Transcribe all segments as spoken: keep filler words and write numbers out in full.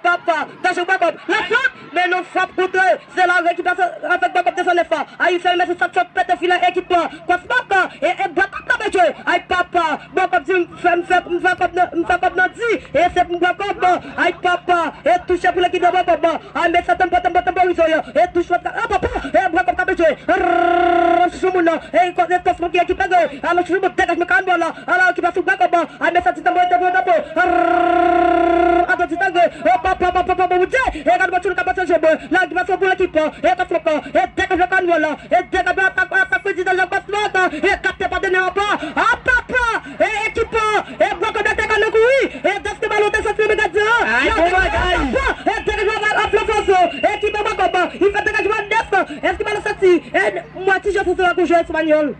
papa, danje Bwa Kòb. La frappe, men non, frappe contre. Se Larue ki pase avèk Bwa Kòb de san nèf. Ay, fè men se sa k fè pete filè ekipman. Kòs Bwa Kòb, e, e Bwa Kòb k ap jwe. Ay, papa, Bwa Kòb di, m fè, m fè, m fè kòb nan, m fè kòb nan di. E se pou Bwa Kòb. Ay, papa, e touche pou lekip de Bwa Kòb. Ay, men sa tanbou, tanbou, tanbou, tanbou, e touche, a, papa, e Bwa Kòb k ap jwe. Rrrr, chouchou moun nan. E, kò, e, kòs moun ki ekip la, alò, chouchou moun, degaj men karanbòl la. Ala ki pa sou bwa kòb. Ay, men sa ti tanbou, tanbou, tanbou. Rrrr, atann ti tanbou. O papa, papa, papa, Bondye. E gad match ou ka pase jwe bò. La ki pase pou lekip. E kòs mòk. E degaj le kanwè la. E degaj le atak, atak prezidan Jean Kòs mòk. E kapte pa dènye anba. A papa. E ekip. E bwa kòb te ka nan kouri. E dèske balon te soti nan men gadyen an. Ay, bon bagay. E degaj le a fè fòs. Ekip bwa kòb. Li fè degajman nèt. Èske balon soti? E mwen ti jwe sou se la pou jwe espanyòl.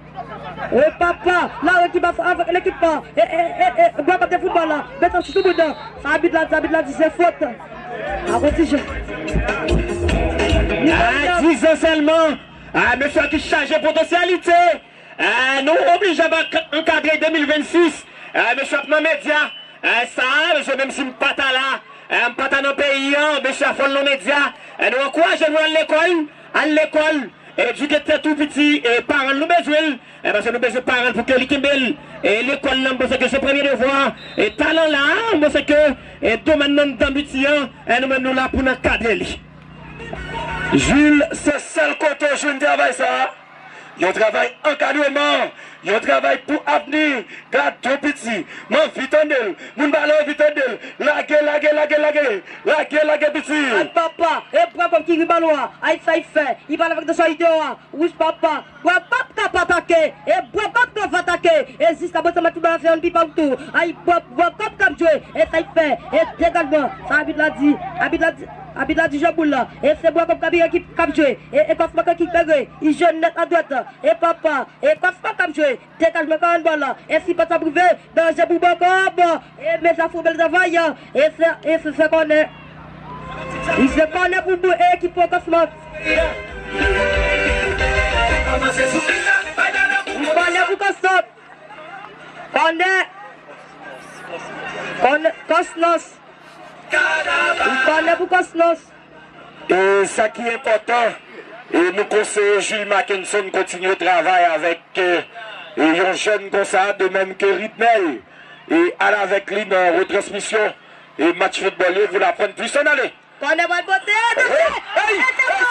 E papa, Larue ki pase avèk lekip la. E, e, e, e, bwa kòb de foutbòl la. Beton sou moun nan. Sa abit la di, abit la di se fot. A pwotije. A diz an sèlman. A, mesye ki chaje potansyalite. A, nou oblije ap ankadre de mil vennsis. A, mesye ap nan medya. E, sa, mesye, menm si m pa ta la, e, m pa ta nan peyi an, mesye, fò l nan medya. E, nou ankouraje nou al lekòl, al lekòl, edike tèt ou piti, e, paran nou bezwen l, e, paske nou bezwen paran pou ke li kenbe l. E, lekòl la, m panse ke se premye devwa, e, talan la, m panse ke, e, domèn nan anndan piti an, e, nou menm nou la pou n ankadre li. Jules, se sèl kote w jwenn travay sa a. Yon travay ankadreman, yon travay pou avni. Gad yon piti, m anvi tande l. Moun balon anvi tande l. Lage, lage, lage, lage. Lage, lage piti. Ay papa, e bwa kòb ki gen balon an. Ay sa y fè. Li pale avèk de solidè a. Wouch papa. Bwa kòb k ap atake. E bwa kòb k ap atake. E jiska pwezan match la fè yon pi pa tou. Ay bwa, bwa kòb k ap jwe. E sa y fè. E degajman. Sa abit la di. Abit la di. Abit la di jwe boul la. E se bwa kòb k ap, ki, k ap jwe. E, e kòs mòk ki pere. Li jwe nèt adwat. E papa. E kòs mòk k ap jwe. Degajman karanbòl la. E si pa ta prive. Danje pou bwa kòb. E men sa fè bèl travay. E se, e se, se kònè. E se kònè pou, pou ekip pou kòs mòk. Kònè pou kòs mòk. Kònè. Kònè, kòs mòk. Yon kònè pou Kòsnòs. E sa ki enpòtan, e nou konseye Jules Mackenson kontinye travay avèk, e, e yon jèn konsa, de menm ke Ritnel, e al avèk li nan retransmisyon, e match foutbòl yo, pou l aprann plis. Ann ale! Kònè pral pote, attention! Hey, hey, hey,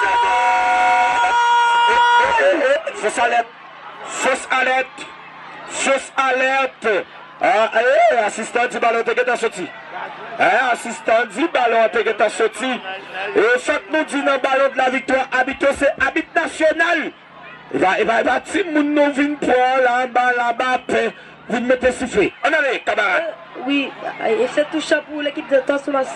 hey, hey, fos alèt! Fos alèt! Fos alèt! Ah, eh, asistan di balon te gentan soti. Eh, asistan di balon an te gentan soti. E fòk nou di nan Ballon de la Victoire, abit yo se abit nasyonal. E pa, e pa, e pa timoun nou vin pran la, ba, la, ba, pen, vin mete sifle. Ann ale, kamarad. Wi, e se touch pou lekip de Kòsnòs.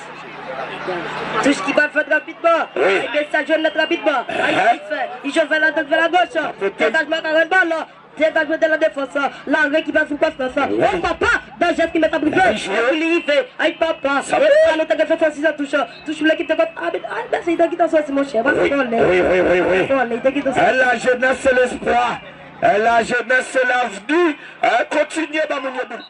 Touch ki pral fèt rapidman. Wi. Ay, mesaj jwenn nèt rapidman. Ay, li fè. Li jwenn fè la dèt vè la gòch. Degajman karann bal. Degajman de la defans. La rekipasyon Kòsnòs. O papa, danje ki mèt ap rive. Epi li rive. Ay, papa. E balon te gen fè sòti sa touch. Touch pou lekip de Kòsnòs. Ay, mesaj te gentan sòti, monchè. Wi, wi, wi, wi. Te gentan sòti. La jeunesse, c'est l'espoir. La jeunesse, c'est l'avenir. Kontinye ba moun yo boul.